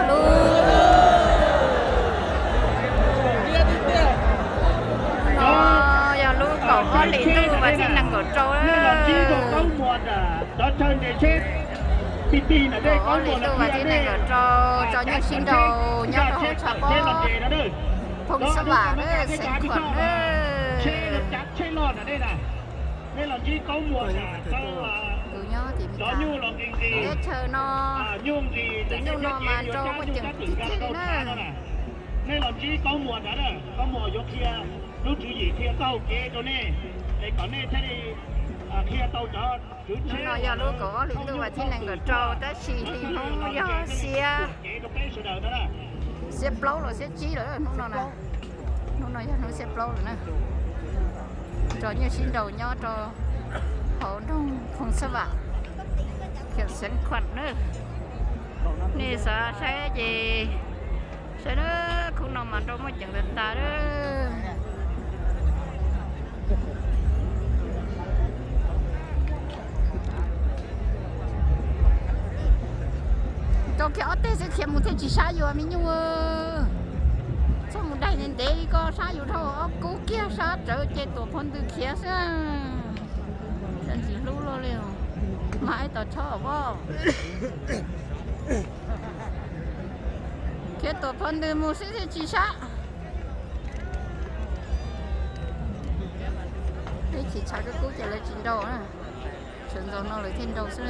Lub no yog lub kaum ob hlis ntuj vas thib nees nkaum rau. Kaum ob hlis ntuj vas thib nees nkaum rau, tso nyuj sib nraus nyob rau hauv tshav pob Phooj Xab Vam, Xeev Khuam. Tus nyob tim Mes Kas, teb chaws no, tus nyuj no mas nrau muaj ceem tiag tiag li na. Nej los ntsib Kaub Muas ntawd, Kaub Muas yuav qhia lub tswv yim, qhia txoj hau kev rau nej, es kom nej thiaj li qhia tau cov tswv tshiab. Hnub no yog lub kaum ob hlis ntuj vas thib nees nkaum rau, tab sis hli Hmoob yog xiab, xiab plaub los xiab tsib lawm hnub no na. Hnub no yog hnub xiab plaub lawm na. Tso nyuj sib nraus nyob rau hauv nroog Phooj Xab Vam, Xeev Khuam na. Nej xav saib ces saib na, khub no mas nrau muaj ceem tas tas lawm. Tau khiav ob teg xwb khiav mus thiaj tsis sab yus me nyuj. Txhob mus daig ntev ntev li, koj sab yus dhau ob kub kiag sab tsawv ces tuam phau ntws khiav xwb. Tsis hlub luaj li, mas ib tos chob os. Khiav tuam phau ntws mus xwb thiaj tsis sab. Ib chim tshav kub kub ces lawv tsis nrau na. Sawv ntxov no lawv thiaj nrau xwb.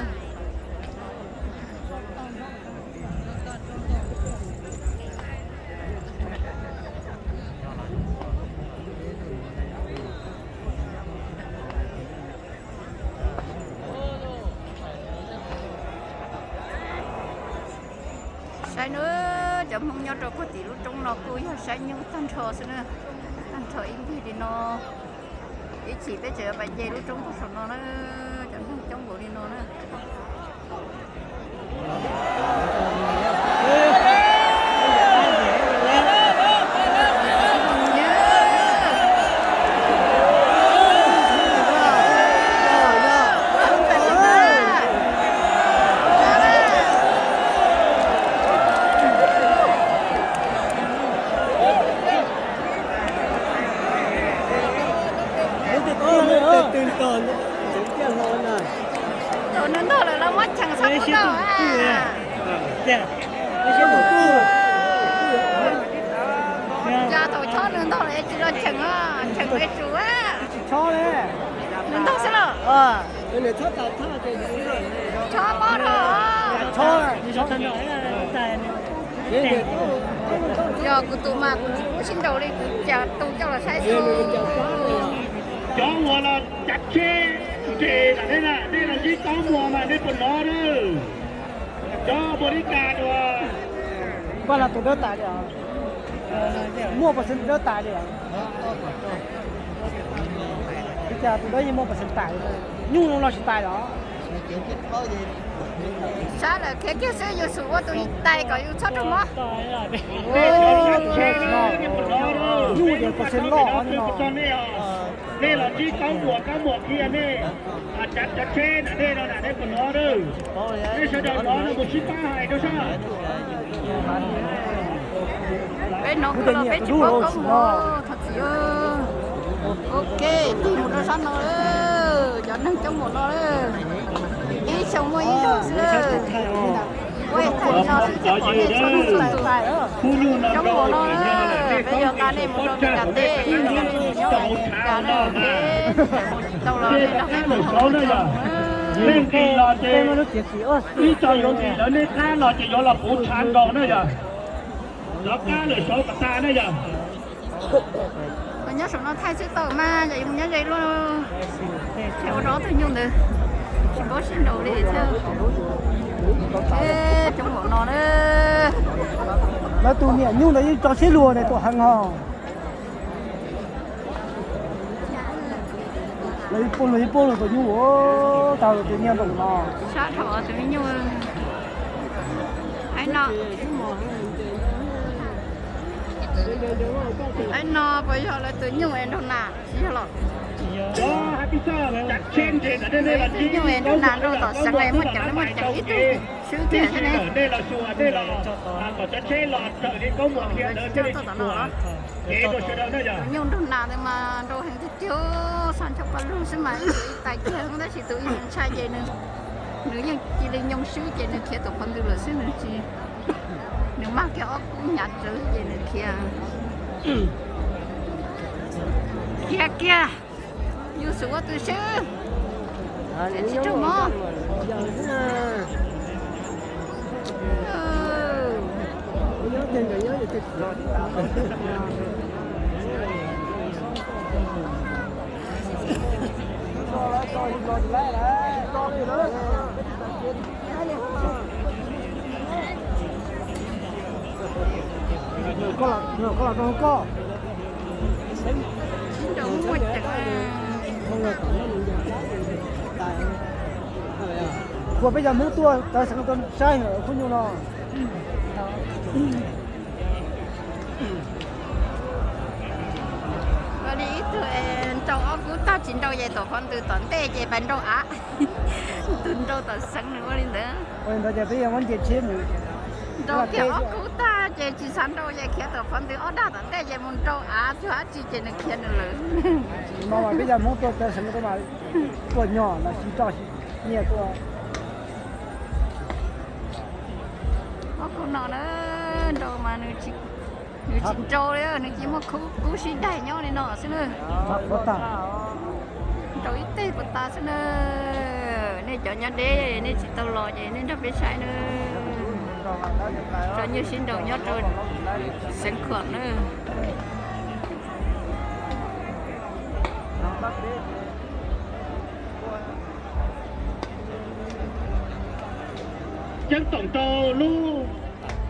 Saib na, cov Hmoob nyob rau puag tim lub roob no kuj yog saib nyuj tag nrho xwb na. Tag nrho ib ncig li no. Ib chim peb tseem yuav pais nce lub roob puag saum no na, cov neeg coob npaum li no na. Thaum nws ntog lawm los muab cheem txhob pub tau. Cas thaum chob nws ntog lawm es tsis los cheem, cheem es tsum. Nws ntog xwb los? Chob mob rau. Yog kuv tus mas kuv tsis pub sib nraus li, kuv cas tus coj los saib xwb. Cov uas los cav tsheb nres lam ne na, nej los ntsib Kaub Muas mas nej puas hnov na? Cov npua li cas dua? Koj los tus dawb tas li os. Muaj percent dawb tas li os. Ua cas tus dawb yeej muaj percent tas li, nyuj no los tsis tas los? Sab lawm khiav kiag xwb, yus xum ua tus tais kom yus txhob raug mob. Nyuj ces percent loj no. Nej los ntsib Kaub Muas, Kaub Muas qhia nej, cav tsheb na, nej no na, nej puas hnov na? Nej sawv daws hnov no mus sib pab hais rau sab. Peb hnov kawg los peb tsis paub Kaub Muas, thov txim. Ok, tig mus rau sab no, cov neeg coob npaum no, ib xyoo muaj ib zaug xwb. Ua ib thaum no xwb thiaj pom nej txhua tus coob npaum no. Peb yuav nqa nej mus rau Mes Kas teb, cov neeg Mes Kas na, peb tsis tau los nej nrog peb mus hauv lub tshoob. Leej twg los ces ib co yuav nqis lawv nej qab los ces yuav los puv tshav nkaus na yog. Lawv qab lawm saud pas tas na yog. Nyob saum no thaij xwb tau mas, yog yuav mus nyob ze luaj. Ua rau ob tug nyuj ntawd tsis paub sib nraus li thiab. Coob npaum no na. Lawv tus niam nyuj ntawd yeej tso siab luag ne, tuam heev ho. Lawv ib puag luag ib puag luag tus nyuj, tau lawv tus niag ntoos no. Sab dhau tus me nyuj. Aib no, aib no puas yog lawv tus nyuj es nraug nas? Tsis yog los. Tus nyuj es nraug nas nrau tom seev es muaj ceem, muaj ceem ib tug. Xwb tiag thiab ne. Nej los xyuas, nej los kom cov tsheb los raws li koob muas qhia ntawd thiaj li tsis tuag. Tus nyuj nraug nas ntawd mas nrau heev tiag tiag, xa ntsha pa lug xwb mas ib tais kiag tab sis tus ib ntshai ces nws, nws yeej cia li nyoo swb ces nws khiav tom qhov ntws lawm xwb nws tsis, nws maj kiag ob kub hnyav tsawv ces nws khiav. Khiav kiag, yus xub ua tus swb, tsis raug mob. Koj los koj, sib nraus muaj ceem. Kuas peb cov Hmoob tuaj tawv xeev tuaj saib khub nyuj no. Ua li ib tug nrau ob kub tag tsis nrau ces tom qhov ntws tom ntej ces pais nrau av. Tus nrau tom xeev nws ua li ntawd. Ua li ntawd ces peb yuav muab nce tsheb mus. Nrau kiag ob kub tag ces tsis xav nrau ces khiav tom qhov ntws ob dag tom ntej ces mus nrau av tug dab tsi ces nws khiav nws lawm. Tsis no mas peb cov Hmoob tuaj tawv xeev tuaj mas tuaj nyog los sis tso nyiaj tuaj. Ob kub no na, nrau mas nws tsis nrau li, nws cia muaj kub sib daig nyob li no xwb na. Nrau ib teg puas tas xwb na. Nej cov nyob deb nej tsis tau los ces nej nrog peb saib na. Tso nyuj sib nraus nyob rau xeev Khuam na. Ceeb toom rau lub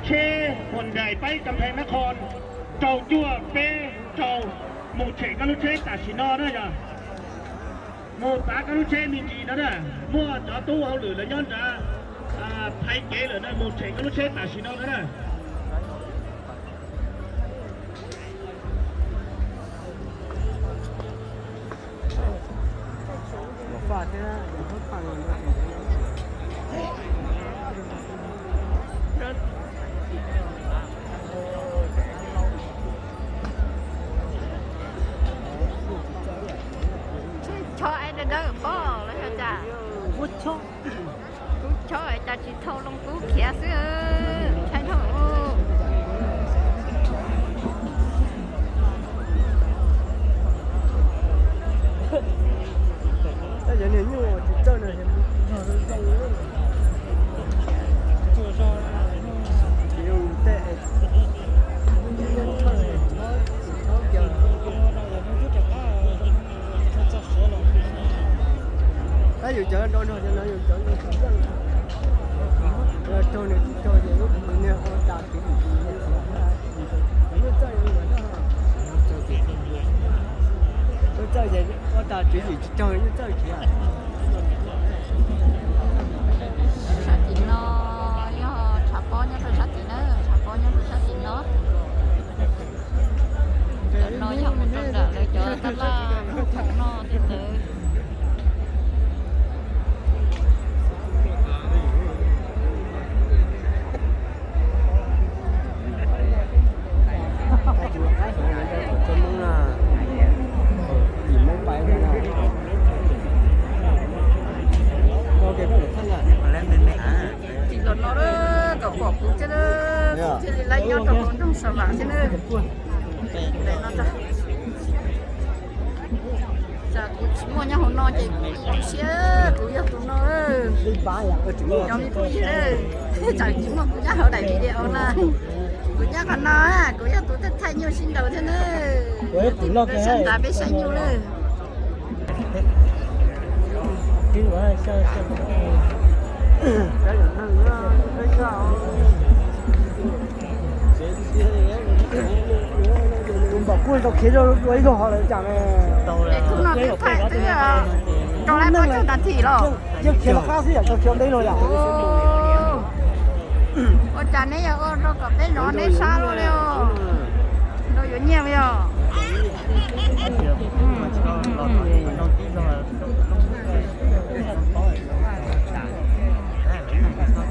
tsheb Hyundai paib Kam Pheej Nab Qhoos rau cuaj peb rau, mus tshem koj lub tsheb tam sim no na yog. Mus txav koj lub tsheb me ntsis no na, muaj cov tub hauj lwm lawv nyob nrad thaiv kev lawm na, mus tshem koj lub tsheb tam sim no na. Chob es dawb dawb pob los yog cas? Kub chob es cas tsis thau loo kub khiav xwb, ntshai dhau. Tab yog niag nyuj tsis txawj no, tab yus cov no no, yus cov no tsis txawj, raug nws tsis raug ces niag ua tas tswv yim, yus txawj, yus txawj ces ua tas tswv yim tsis raug yus txawj khiav. Sab tim no yog tshav pob nyob rau sab tim na, tshav pob nyob rau sab tim no. Cov no yog mus rau nram lawv cov tab laj noj tej ntawd. Tsis los no kom pom kuv thiab, kuv thiaj li lab nyob rau hauv nroog Xa Vam thiab na. Tsam kuv tsis muaj nyob hauv no ces kuv tu siab kuv yog tus no. Cov me phooj ywg, tsam tsis muaj kuv nyob hauv daim video na, kuv nyob qhov no, kuv yog tus thaij nyuj sib nraus thiab na. Peb sab nrad peb saib nyuj na. Tus npam kuj tau khiav ua ib zaug ho lawm cas ne. Tus no twb thaij twb rau lab pab tug nas thim los. Yeej khiav lawm qab xwb yam tau khiav ua ntej no yom. Ua cas neb yog ua rau kom peb hnov neb sab luaj li os. Nrau yuav nyiaj li os.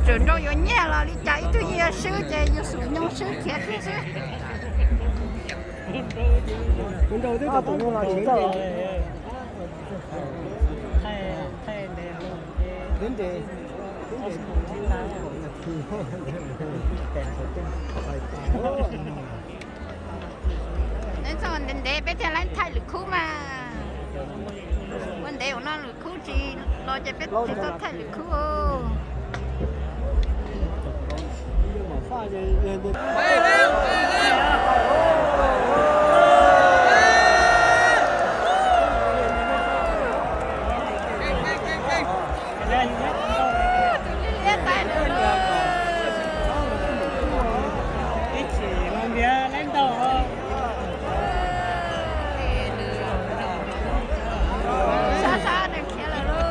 Tseem nrau yuav nyiaj los li cas ib tug yeej yuav swb ces yus xum nyoog swb khiav thiab xwb. Ntev ntev peb thiaj li thaij lwm khub mas. Ua ntev ua no lwm khub tsis los ces peb tsis tau thaij lwm khub. Sab sab nws khiav lawm lauj.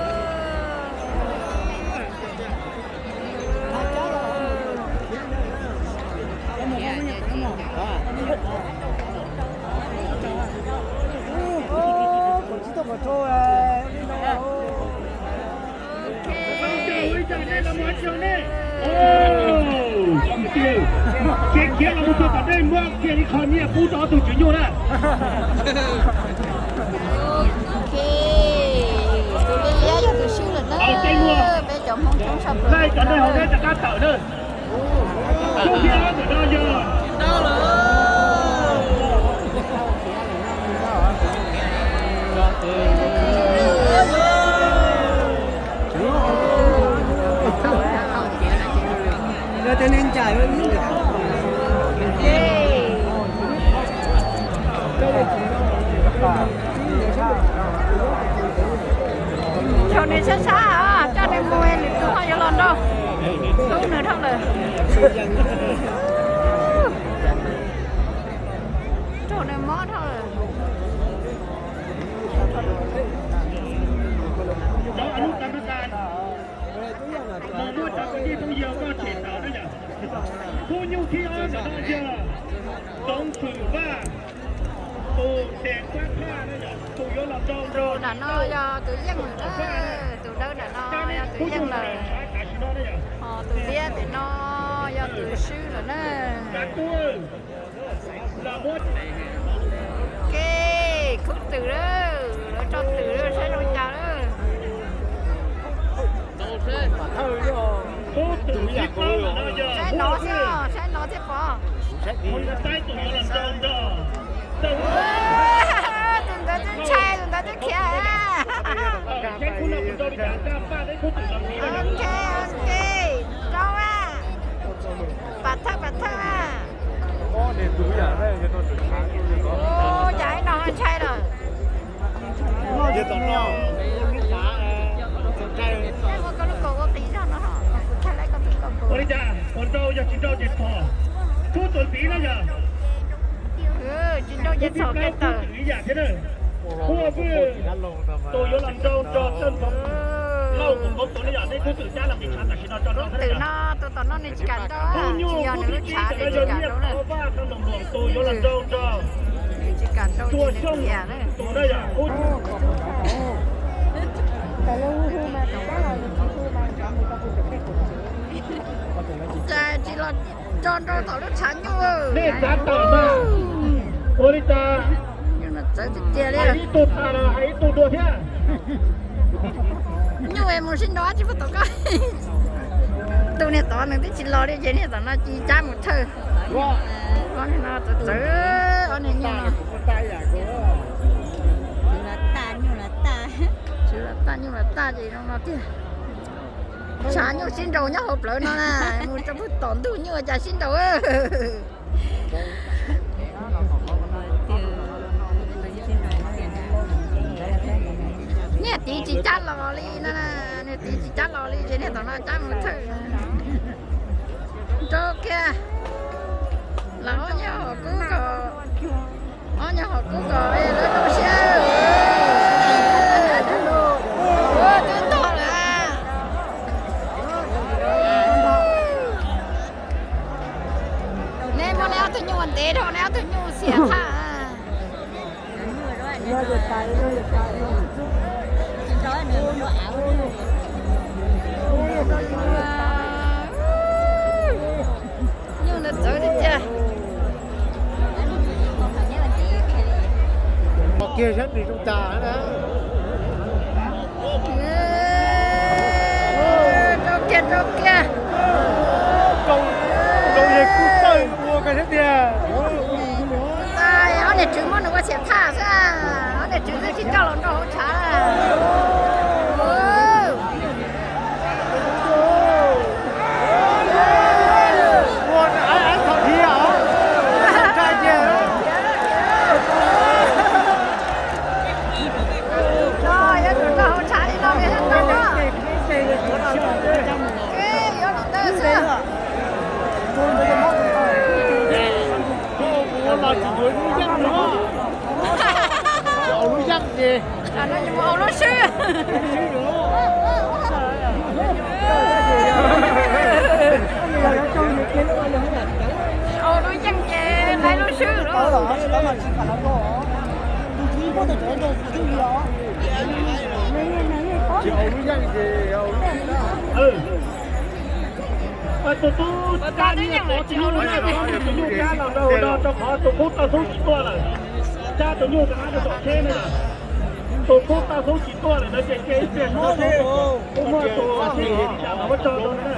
Khiav khiav los mus txog tom nej muab kiag ib qho nyiaj pub rau ob tug tswv nyuj na. Tus liab liab yog tus swb lawm na. Peb cov Hmoob coob tshaj plaws. Laij cov neeg hauv dej rov qab tawm na. Tub thiab ntawm no yog Thaum nws sab sab coj nws mus lwm tus ho yuav los nrau. Hlub nws dhau lawm. Raug nws mob dhau lawm. Khub nyuj thib ob ntawm no yog Txoov Xwm Vaj, tus tes kuab thaj, tus yuav los nrau nrau. Nram no yog tus yeej lawm na, tus dawb nram no yog tus yeej lawm. Ho tus liab pem no yog tus swb lawm na. Kev khub twm lawm, lawv tso twm lawm, saib zoo cas lawm. Saib no xwb, saib no thiaj pom. Tus ntawd twb ntshai, tus ntawd twb khiav. Ok, ok, rau a. Pam thawj, pam thawj a. Ua cas ib no ho ntshai lawm. Ua koj lub kaus ua plis zog no, kuv thaij lawm koj tus kaus. Ua li cas, puas nrau, yog tsis nrau ces pom. Khub tus txiv no yog tsis nrau ces txhaum kev tawm. Ua vwj, tus yuav los nrau nrog Txawj Ntxoov Lauj tus kauv tuag no yog nej khub twm cab los mus tshav tam sim no tso rau. Khub twm no tus tom no nws tsis kam nrau, tsis yog nws lub tshav nws tsis kam nrau na. Tus yuav los nrau nrog Tsuas Xyooj tus no yog Cas tsis los tso nrau tom lub tshav nyuj. Nej xav tawm mas ua li cas? Txawv tiag tiag li. Hais ib tug tham los hais ib tug dua thiab. Nyuj es mus sib nrau tsis pub tau koj. Tus niag tod nws twb tsis los li ces niag tom no cia li cab mus thawj. Ob niag no txawv txawv, ob niag nyuj no. Tsis los tag nyuj los tag ces zoo no tiag. Tshav nyuj sib nraus nyob hauv plawv no na, mus rau pug tom ntug nyuj cas sib nraus. Niag tid tsis cab los li no, niag tid tsis cab los li ces niag tom no cab mus thawj. Nrau kiag. Los ob nyuag hom kub kom, ob nyuag hom kub kom lawv zoo siab. Twb ntog lawm. Nej muab nej ob tug nyuj ua ntev dhau, nej ob tug nyuj xiam qhaj. Ua Sab nws zoo tas na. Rau kiag, rau kiag. Rau, rau yog kuj txawj ua koj sab tiag. Ob niag tswv muab nws ua xiam thaj xwb, ob niag tswv twb tsis coj los nrog hauv tshav. Ua lub yeej ces, ua lub swb. Ua lub yeej ces laiv lub swb lauj. Tus tub, tus tub, tus tub, tus tub, tus nyuj cab los rau hauv no rau qhov tus khub toj xub tsis tuaj lawm. Cab tus nyuj rov qab rau tom tsheb na. Tus khub toj xub tsis tuaj lawm no ces cia ib pliag xwb, kuv muaj tus tsheb ib tsam los muab tso rau na.